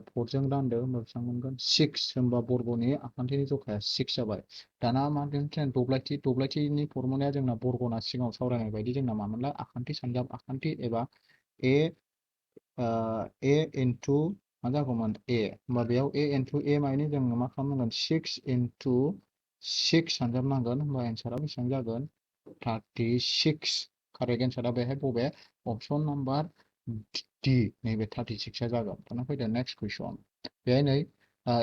4 जों रानदो होमबा बेसेबां मोनगोन 6 होमबा बर्गनि आखान्थिनि जखाया 6 जाबाय दाना मा दोनगोन दब्लायथिनि फर्मुलाया जोंना बर्गना सिगाङाव सावरायनाय बायदि जोंना मामोनलाय आखान्थि सानजाब आखान्थि एबा a इनटु मा जागौमोन a होमबा बेयाव a इनटु a माने जों मा खालामनांगोन 6 इनटु 6 सानजाब नांगोन होमबा एन्सारा बेसेबां जागोन 36 कारेक्ट एन्सारा बेहाय बबे अपसन नाम्बार D नैबे 36 जागोन दाना फैदो नेक्स्ट कुइसन बेहाय नै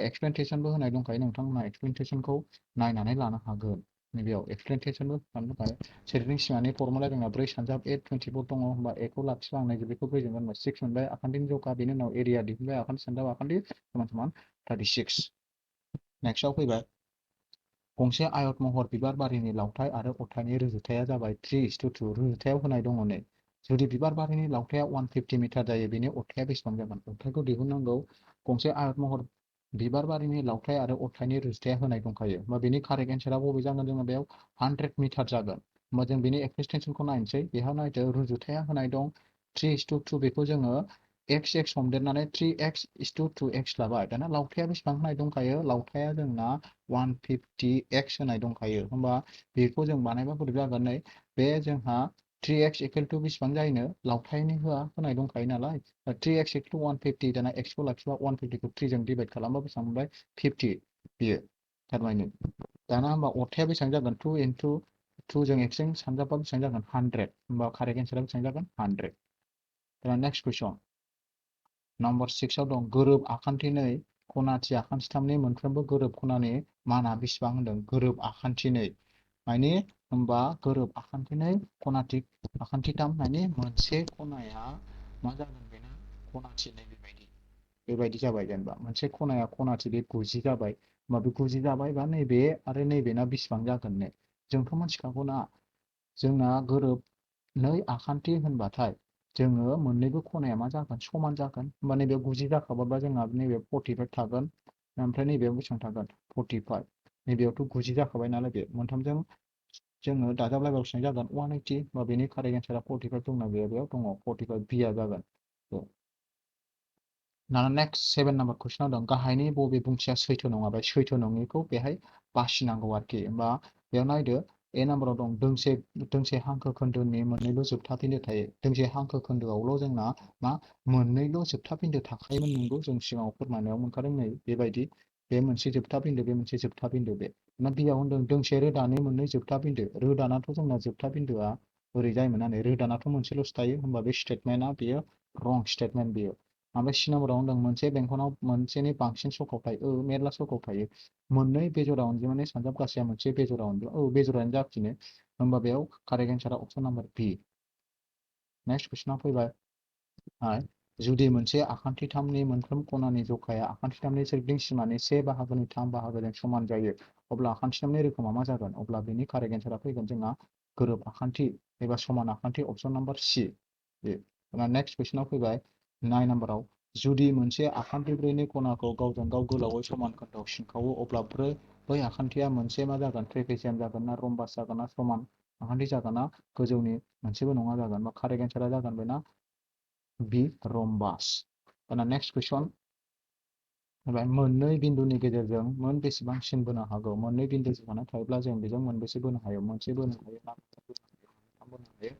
एक्सप्लेनेसनबो होनाय दंखायो नोंथांमोना एक्सप्लेनेसनखौ नायनानै लानो हागोन नैबेयाव एक्सप्लेनेसनबो खालामनो थाखाय सोरगिदिं सिमानि फर्मुला जोंना 4 सानजाब 24 दङ होमबा a खौ लाखिबा आं नैबेखौ ब्रैजों रानबा 6 मोनबाय आखान्थिनि जखा बेनि उनाव एरिया दिहुनबाय आखान्थि सानजाब आखान्थि समान समान 36 नेक्स्टआव फैबाय गंसे आयत महर बिबार बारिनि लावथाइ आरो अरथाइनि रुजुथाया जाबाय 3:2 रुजुथायाव होनाय दङ नै जुदि बिबार बारिनि लावथाया 150 मिटार जायो बेनि अरथाया बेसेबां जागोन अरथाइखौ दिहुननांगौ गंसे आयत महर बिबार बारिनि लावथाइ आरो अरथाइनि रुजुथाया होनाय दंखायो होमबा बेनि कारेक्ट एन्सारा बबे जागोन जोङो बेयाव 100 मिटार जागोन होमबा जों बेनि एक्सटेनसनखौ नायनोसै बेहा नायदो रुजुथाया होनाय दं 3:2 बेखौ जोङो x हमदेरनानै 3x:2x लाबाय दाना लावथाया बेसेबां होनाय दंखायो लावथाया जोंना 150x होनाय दंखायो होमबा बेखौ जों बानायबा बोरै जागोन नै बे जोंहा 3x = बेसेबां जायोनो लावथायनि होनाय दंखायो नालाय 3x = 150 दाना x खौ लाखिबा 150 खौ 3 जों डिभाइड खालामबा बेसेबां मोनबाय 50 बियो थारमाने दाना होमबा अरथाया बेसेबां जागोन 2 * 2 जों x जों सानजाबा बेसेबां जागोन 100 होमबा कारेक्ट एन्सारा बेसेबां जागोन 100 दाना नेक्स्ट कुइसन नम्बर 6 आव दं गोरोब आखान्थिनै खनाथि आखान्थिथामनि मोनफ्रोमबो गोरोब खनानि माना बेसेबां होनदों गोरोब आखान्थिनै माने होमबा गोरोब आखान्थिनै खनाथि आखान्थिथाम माने मोनसे खनाया मा जागोन बेना खनाथिनै बेबायदि जाबाय जेनेबा मोनसे खनाया खनाथि बे 90 जाबाय होमबा बे 90 जाबाय बा नैबे आरो नैबेना बेसेबां जागोन नै जोंथ' मिथिखागौ ना जोंना गोरोब नै आखान्थि होनबाथाय जोङो मोननैबो खनाया मा जागोन समान जागोन होमबा नैबेयाव 90 जाखाबायबा जोंहा नैबेयाव 45 थागोन ओमफ्राय नैबेयाव बेसेबां थागोन 45 नैबेयावथ' 90 जाखाबाय नालाय बे मोनथामजों जोङो दाजाबलायबा बेसेबां जागोन 180 होमबा बेनि कारेक्ट एन्सारा 45 दंना गैया बेयाव दङ 45 बिया जागोन दाना नेक्स्ट 7 नाम्बार कुइसनाव दं गाहायनि बबे बुंथिया सैथो नङा बे सैथो नङिखौ बेहाय बासिनांगौ आरोखि होमबा बेयाव नायदो ए नाम्बाराव दं दोंसे हांखो खोन्दोनि मोननैल' जोबथा बिन्दो थायो दोंसे हांखो खोन्दोआवल' जोंना मा मोननैल' जोबथा बिन्दो थाखायोमोन नंगौ जों सिगाङाव फोरमायनायाव मोनखादों नै बेबायदि बे मोनसे जोबथा बिन्दो बे मोनसे जोबथा बिन्दो बे ना बियाव होनदों दोंसे रोदानि मोननै जोबथा बिन्दो रोदानाथ' जोंना जोबथा बिन्दोआ ओरै जायोमोन नालाय रोदानाथ' मोनसेल'सो थायो होमबा बे स्टेटमेन्टआ बेयो रं स्टेटमेन्ट बेयो ओमफ्राय सि नाम्बाराव होनदों मोनसे बेंखनाव मोनसेनि बांसिन सखाव थायो मेरला सखाव थायो मोननै बेजरा अनजिमानि सानजाब गासैया मोनसे बेजरा अनजिमा बेजरानो जाफिनो होमबा बेयाव कारेक्ट एन्सारा अपसन नाम्बार बि नेक्स्ट कुइसनाव फैबाय जुदि मोनसे आखान्थिथामनि मोनफ्रोम खनानि जखाया आखान्थिथामनि सोरगिदिं सिमानि 1 बाहागोनि 3 बाहागोजों समान जायो अब्ला आखान्थिथामनि रोखोमा मा जागोन अब्ला बेनि कारेक्ट एन्सारा फैगोन जोंना गोरोब आखान्थि एबा समान आखान्थि अपसन नाम्बार सि बे नेक्स्ट कुइसनाव फैबाय 9 नाम्बाराव जुदि मोनसे आखान्थि ब्रैनि खनाखौ गावजों गाव गोलावै समान खोन्दोआव सिनखावो अब्ला बै आखान्थिया मोनसे मा जागोन ट्रेपेजियाम जागोन ना रम्बास जागोन ना समान आखान्थि जागोन ना गोजौनि मोनसेबो नङा जागोन बा कारेक्ट एन्सारा जागोन बेना बि रम्बास दाना नेक्स्ट कुइसन मोननै बिन्दुनि गेजेरजों मोन बेसेबां सिन बोनो हागौ मोननै बिन्दु ज'नानै थायोब्ला जों बेजों मोनबेसे बोनो हायो मोनसे बोनो हायो ना मोनथाम बोनो हायो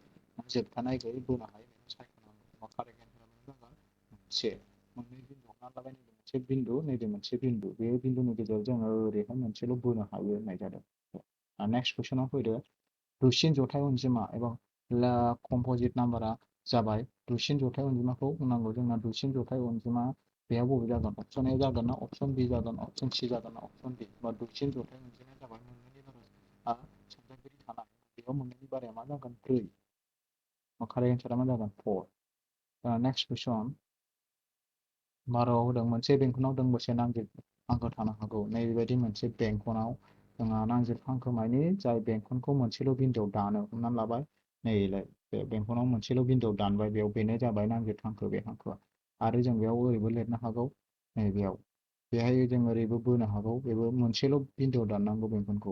जोबथानाय गैयै बोनो हायो बेखौ सायख'नांगौ कारेक्ट एन्सारा जागोन मोनसे मोननै बिन्दु हमना लाबाय नैबे मोनसे बिन्दु नैबे मोनसे बिन्दु बे बिन्दुनि गेजेराव जोङो ओरैहाय मोनसेल' बोनो हायो होननाय जादों नेक्स्ट कुइसनाव फैदो दुसिन जथाय अनजिमा एबा कम्पजिट नाम्बारा जाबाय दुसिन जथाय अनजिमाखौ बुंनांगौ जोंना दुसिन जथाय अनजिमा बेयाव बबे जागोन अपसन ए जागोन ना अपसन बि जागोन अपसन सि जागोन ना अपसन डि बा दुसिन जथाय अनजिमाया जाबाय मोननैनि बारा सानजाखिरि थानाय बेयाव मोननैनि बाराया मा जागोन 3 कारेक्ट एन्सारा मा जागोन 4 नेक्स्ट कुइसन 12 होदों मोनसे बेंखनाव दोंबेसे नांजिर हांखो थानो हागौ नैबेबायदि मोनसे बेंखनाव जोंहा नांजिर हांखो मानि जाय बेंखनखौ मोनसेल' बिन्दोआव दानो हमनानै लाबाय नैलाय बे बेंखनाव मोनसेल' बिन्दोआव दानबाय बेयाव बेनो जाबाय नांजिर हांखो बे हांखोआ आरो जों बेयाव ओरैबो लिरनो हागौ नैबेयाव बेहाय जों ओरैबो बोनो हागौ बेबो मोनसेल' बिन्दोआव दाननांगौ बेंखनखौ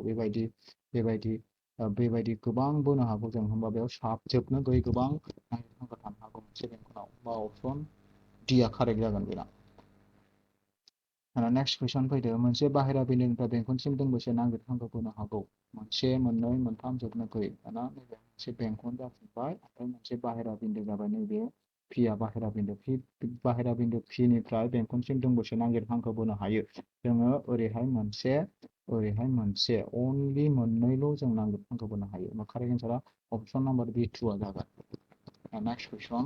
बेबायदि गोबां बोनो हागौ जों होमबा बेयाव जोबनो गैयै गोबां नांजिर हांखो थानो हागौ मोनसे बेंखनाव बा अपसन डिआ कारेक्ट जागोन बेना नेक्स्ट कुइसन फैदो मोनसे बाहेरा बिन्दोनिफ्राय बेंखनसिम दोंबेसे नांजिर हांखो बोनो हागौ मोनसे मोननै मोनथाम जोबनो गैयै दाना नैबे मोनसे बेंखन जाफिनबाय ओमफ्राय मोनसे बाहेरा बिन्दो जाबाय नैबे पिआ बाहेरा बिन्दो बाहेरा बिन्दो पिनिफ्राय बेंखनसिम दोंबेसे नांजिर हांखो बोनो हायो जोङो ओरैहाय मोनसे अनलि मोननैल' जों नांजिर हांखो बोनो हायो कारेक्ट एन्सारा अपसन नाम्बार बि 2 जागोन नेक्स्ट कुइसन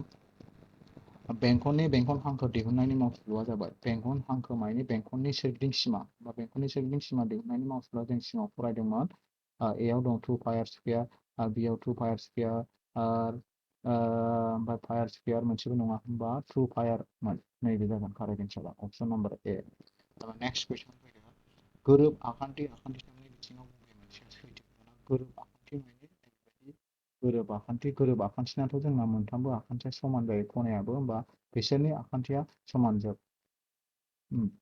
बेंखननि बेंखन हांखो दिहुननायनि मावसुलुआ जाबाय बेंखन हांखो मानि बेंखननि सोरगिदिं सिमा बा बेंखननि सोरगिदिं सिमा दिहुननायनि मावसुलुआ जों सिगाङाव फरायदोंमोन एआव दं 2 पाइ आर स्कुवेर आरो बियाव 2 पाइ आर स्कुवेर ओमफ्राय पाइ आर स्कुवेर मोनसेबो नङा होमबा 2 पाइ आर मोन नैबे जागोन correct एन्सारा option number A next कुइसन फैदो गोरोब आखान्थिथामनि बिथिङाव बबे मोनसेया सैथो? दाना गोरोब आखान्थि माने ओरैबायदि गोरोब आखान्थिनाथ' जोंना मोनथामबो आखान्थिया समान जायो खनायाबो, होमबा बिसोरनि आखान्थिया समानजोब।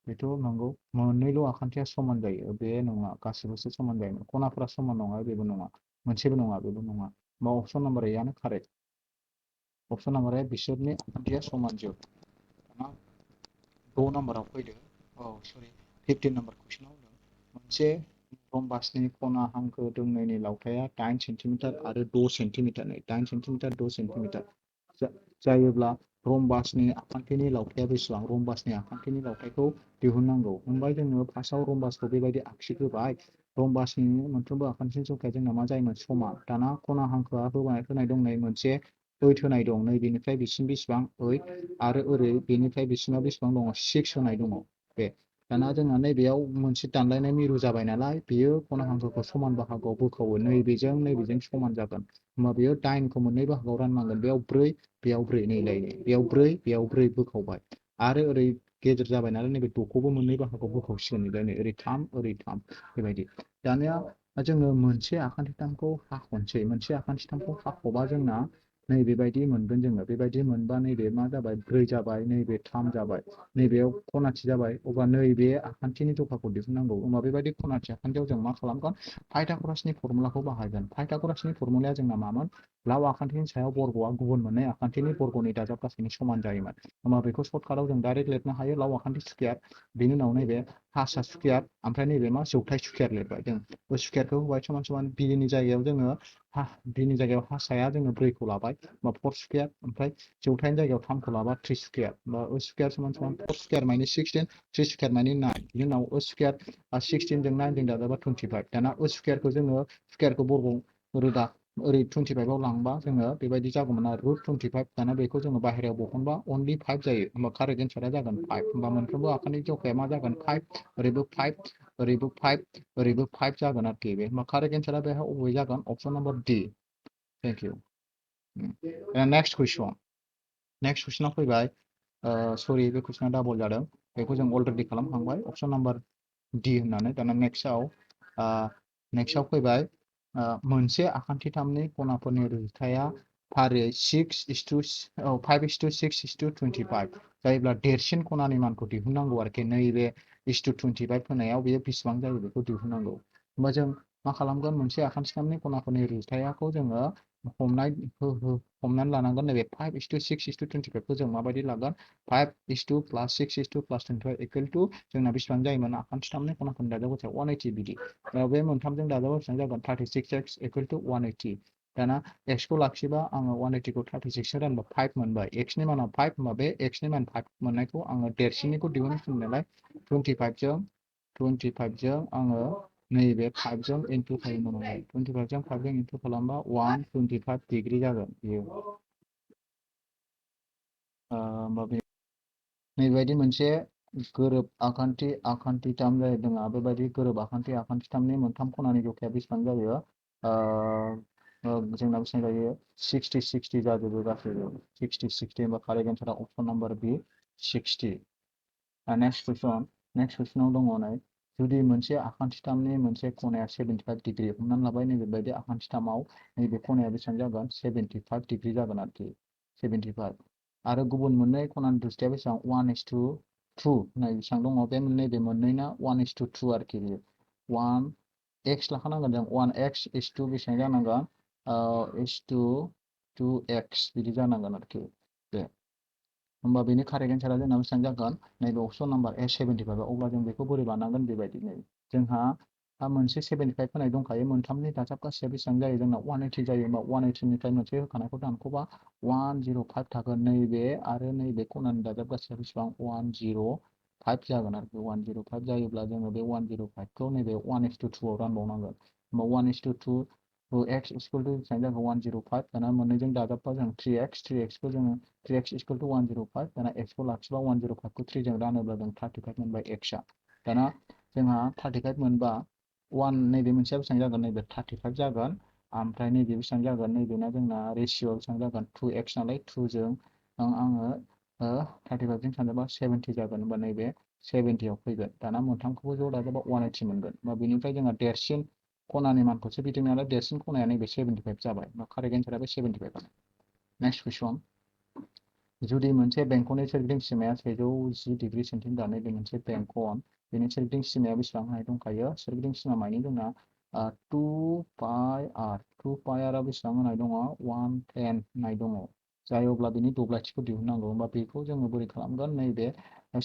बेथ' नंगौ, मोननैल' आखान्थिया समान जायो बे नङा, गासिबोसो समान जायो। खनाफोरा समान नङा बेबो नङा, मोनसेबो नङा बेबो नङा। होमबा अपसन नाम्बार एआनो कारेक्ट। अपसन नाम्बार ए बिसोरनि आखान्थिया समानजोब। दाना 6 नाम्बाराव फैदो। सरि 15 नाम्बार कुइसनाव होदों मोनसे रम्बासनि खना हांखो दोंनैनि लावथाइया 8 सेन्टिमिटार आरो 6 सेन्टिमिटार 8 सेन्टिमिटार 6 सेन्टिमिटार जायोब्ला रम्बासनि आखान्थिनि लावथाइया बेसेबां? रम्बासनि आखान्थिनि लावथाइखौ दिहुननांगौ। होमबा जोङो फार्स्टआव रम्बासखौ बेबायदि आगसि होबाय। रम्बासनि मोनफ्रोमबो आखान्थिनि जखाया जोंना मा जायोमोन? समान। दाना खना हांखोआ होनाय दं नै मोनसे 8 होनाय दं, नै बेनिफ्राय बिसिम बेसेबां? 8 आरो ओरै बेनिफ्राय बिसिमाव बेसेबां दङ? 6 होनाय दङ। बे दाना जोंहा नैबेयाव मोनसे दानलायनाय मिरु जाबाय नालाय, बेयो खना हांखोखौ समान बाहागोआव बोखावो, नैबेजों नैबेजों समान जागोन। होमबा बेयो 9खौ मोननै बाहागोआव राननांगोन। बेयाव 4 बेयाव 4 नैलायनो, बेयाव 4 बेयाव 4 बोखावबाय। आरो ओरै गेजेर जाबाय नालाय नैबे 6खौबो मोननै बाहागोआव बोखावसिगोन। नैलायनो ओरै 3 ओरै 3 बेबायदि। दानिया जोङो मोनसे आखान्थिथामखौ हाख'नोसै। मोनसे आखान्थिथामखौ हाख'बा जोंना नैबेबायदि मोनगोन जोङो। बेबायदि मोनबा नैबे मा जाबाय? 4 जाबाय, नैबे 3 जाबाय, नैबेयाव खनाथि जाबाय। अब्ला नैबे आखान्थिनि जखाखौ दिहुननांगौ। होमबा बेबायदि खनाथि आखान्थियाव जों मा खालामगोन? पाइथागरासनि फर्मुलाखौ बाहायगोन। पाइथागरासनि फर्मुलाया जोंना मामोन? लाव आखान्थिनि सायाव बर्गआ गुबुन मोननै आखान्थिनि बर्गनि दाजाब गासैनि समान जायोमोन। होमबा बेखौ सर्टकाटआव जों डाइरेक्ट लिरनो हायो। लाव आखान्थि स्कुवेर, बेनि उनाव नैबे हासा स्कुवेर, ओमफ्राय नैबे मा? जौथाइ स्कुवेर लिरबाय जों। स्कुवेरखौ होबाय समान समान बिनि जायगायाव जोङो बिनि जायगायाव हासाया जोङो 4खौ लाबाय, होमबा 4 स्कुवेर, ओमफ्राय जौथाइनि जायगायाव 3खौ लाबा 3 स्कुवेर, होमबा स्कुवेर समान समान 4 स्कुवेर माइनास 16, 3 स्कुवेर माइनास 9, बिनि उनाव स्कुवेर 16 जों 9 जों दाजाबा 25। दाना स्कुवेरखौ जोङो स्कुवेरखौ बर्ग रोदा ओरै 25आव लांबा जोङो बेबायदि जागौमोन आरो √25। दाना बेखौ जोङो बाहेरायाव बहनबा अनलि 5 जायो। होमबा कारेक्ट एन्सारा जागोन 5। होमबा मोनफ्रोमबो आखान्थि जखाया मा जागोन? 5, ओरैबो 5, ओरैबो 5, ओरैबो 5 जागोन आरोखि बे। होमबा कारेक्ट एन्सारा बेहाय अबे जागोन? Option number D. Thank you. Next question. Next कुइसनाव फैबाय। सरि बे कुइसना डाबल जादों, बेखौ जों अलरेडि खालामखांबाय अपसन नाम्बार डि होननानै। दाना नेक्स्टआव फैबाय मोनसे आखान्थिथामनि खनाफोरनि रुजुथाया फारियै 5:6:25 जायोब्ला देरसिन खनानि मानखौ दिहुननांगौ आरोखि। नैबे 1:25 होनायाव बेयो बेसेबां जायो बेखौ दिहुननांगौ। होमबा जों मा खालामगोन? मोनसे आखान्थिथामनि खनाफोरनि रुजुथायखौ जोङो हमनानै लानांगोन। नैबे 5:6:25खौ जों माबायदि लागोन? 5:6:+6:+25 जोंना बेसेबां जायोमोन? आखान्थिथामनि खनाफोरनि दाजाब गासैया 180 बिदि। बे मोनथामजों दाजाबा बेसेबां जागोन? 36x = 180। दाना एक्सखौ लाखिबा आङो 180खौ 36 रानबा 5 मोनबाय। एक्सनि माना 5, होमबा बे एक्सनि मान 5 मोननायखौ आङो देरसिननिखौ दिहुनफिननो नालाय 25जों आङो नैबे 5जों इन्टु खालामनांगोन। 25जों 5जों इन्टु खालामबा 125 डिग्रि जागोन बेयो। नैबायदि मोनसे गोरोब आखान्थिथाम जोंहा बेबायदि गोरोब आखान्थिथामनि मोनथाम खनानि जखाया बेसेबां जायो? जोंना बेसेबां जायो? 60 जाजोबो गासैबो। 60 होनबा कारेक्ट एन्सारा अपसन नाम्बार बि 60। नेक्स्ट कुइसनाव दङ नै जुदि मोनसे आखान्थिथामनि मोनसे खनाया 75 डिग्री, हमनानै लाबाय नैबेबायदि आखान्थिथामाव नैबे खनाया बेसेबां जागोन? 75 डिग्री जागोन आरोखि। 75 आरो गुबुन मोननै खनानि रुजुथाया बेसेबां? 1:2 नै बेसेबां दङ? बे नैबे मोननैना 1:2 आरोखि बेयो। 1 x लाखानांगोन जों। 1x = बेसेबां जानांगोन? =2x बिदि जानांगोन आरोखि बे। होमबा बेनि कारेक्ट एन्सारा जोंना बेसेबां जागोन? नैबे अपसन नाम्बार ए 75। अब्ला जों बेखौ बोरै बानायगोन? बेबायदिनो जोंहा मोनसे 75 होनाय दंखायो। मोनथामनि दाजाब गासैया बेसेबां जायो? जोंना 180 जायो। होमबा 180निफ्राय मोनसे होखानायखौ दानख'बा 105 थागोन। नैबे आरो नैबे खनानि दाजाब गासैया बेसेबां? 105 जागोन आरोखि। 105 जायोब्ला जोङो बे 105खौ नैबे 1:2आव रानबावनांगोन। होमबा 1:2 x = बेसेबां जागोन? 105। दाना मोननैजों दाजाबबा जों 3xखौ जोङो 3x = 105। दाना x खौ लाखिबा 105खौ 3 जों रानोब्ला जों 35 मोनबाय x आ। दाना जोंहा 35 मोनबा नैबे मोनसेया बेसेबां जागोन? नैबे 35 जागोन। ओमफ्राय नैबे बेसेबां जागोन? नैबेना जोंना रेसिय'आ बेसेबां जागोन? 2x नालाय 2जों आङो 35जों सानजाबा 70 जागोन। होमबा नैबे 70 आव फैगोन दाना मोनथामखौबो ज' दाजाबा 180 मोनगोन होमबा बेनिफ्राय जोंहा देरसिन खनानि मानखौसो बिदों नालाय देरसिन खनाया नैबे 75 जाबाय होमबा कारेक्ट एन्सारा बे 75 नेक्स्ट कुइसन जुदि मोनसे बेंखननि सोरगिदिं सिमाया 110 डिग्री सेन्टिमिटार नैबे मोनसे बेंखन बेनि सोरगिदिं सिमाया बेसेबां होनाय दंखायो सोरगिदिं सिमा मानि जोंना 2 पाइ आर 2 पाइ आर बेसेबां होनाय दङ 110 होनाय दङ जाय अब्ला बेनि दब्लायथिखौ दिहुननांगौ होमबा बेखौ जोङो बोरै खालामगोन नैबे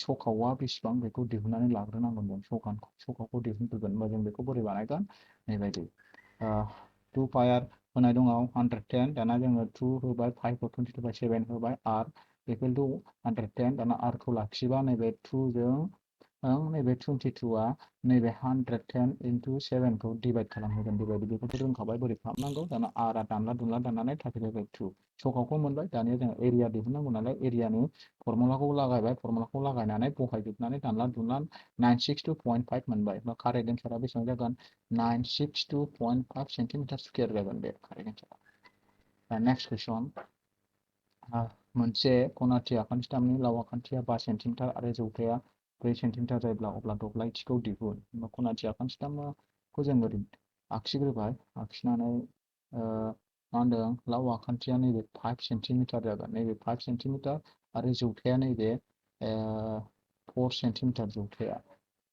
सखावा बेसेबां बेखौ दिहुननानै लाग्रोनांगोन जों सखाखौ दिहुनग्रोगोन होमबा जों बेखौ बोरै बानायगोन नैबायदि 2 पाइ आर होनाय दङ 110 दाना जोङो 2 होबाय 5 खौ 22/7 होबाय आर इकुवेल टु 110 दाना आर खौ लाखिबा नैबे 2 जों नैबे 22आ नैबे 110 into 7 खौ डिभाइड खालामहोगोन बेबायदि बेखौथ' रोंखाबाय बोरै खालामनांगौ दाना आरआ दानला दुनला दाननानै 35/2 सखाखौ मोनबाय दानिया जों एरिया दिहुननांगौ नालाय एरियानि फर्मुलाखौ लागायनानै बहायजोबनानै दानला दुनला 962.5 मोनबाय बा कारेक्ट एन्सारा बेसेबां जागोन 962.5 सेन्टिमिटार स्कुवेर जागोन बे कारेक्ट एन्सारा नेक्स्ट कुइसन मोनसे खनाथि आखान्थिथामनि लाव आखान्थिया 5 सेन्टिमिटार आरो जौथाया 4 सेन्टिमिटार जायोब्ला अब्ला दब्लायथिखौ दिहुन होमबा खनाथि आखान्थिथामखौ जों ओरै आखिग्रोबाय आखिनानै मा होनदों लाव आखान्थिया नैबे 5 सेन्टिमिटार जागोन नैबे 5 सेन्टिमिटार आरो जौथाया नैबे 4 सेन्टिमिटार जौथाया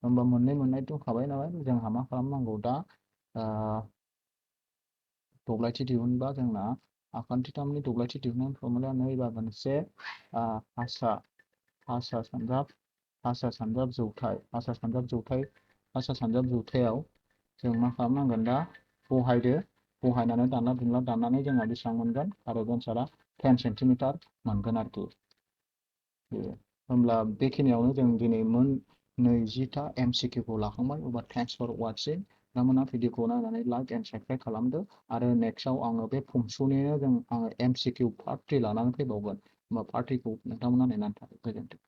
होमबा मोननाय दंखाबाय नालाय जोंहा मा खालामनांगौ दा दब्लायथि दिहुनबा जोंना आखान्थिथामनि दब्लायथि दिहुननायनि फर्मुलाया 2/से हासा सानजाब जौथायाव जों मा खालामनांगोन दा बहायनानै दानला दुनला दाननानै जोंहा बेसेबां मोनगोन कारेक्ट एन्सारा 10 सेन्टिमिटार मोनगोन आरोखि होमब्ला बेखिनियावनो जों दिनै 20टा MCQ खौ लाखांबाय अब्ला थेंक्स फर वाचिं नोंथांमोना भिडिअखौ नायनानै लाइक एन्ड साबस्क्राइब खालामदो आरो नेक्स्टआव आङो बे फंक्सननिनो आङो MCQ पार्ट 3 लानानै फैबावगोन होमबा पार्ट 3 खौ नोंथांमोना नायनानै थादो गोजोन्थों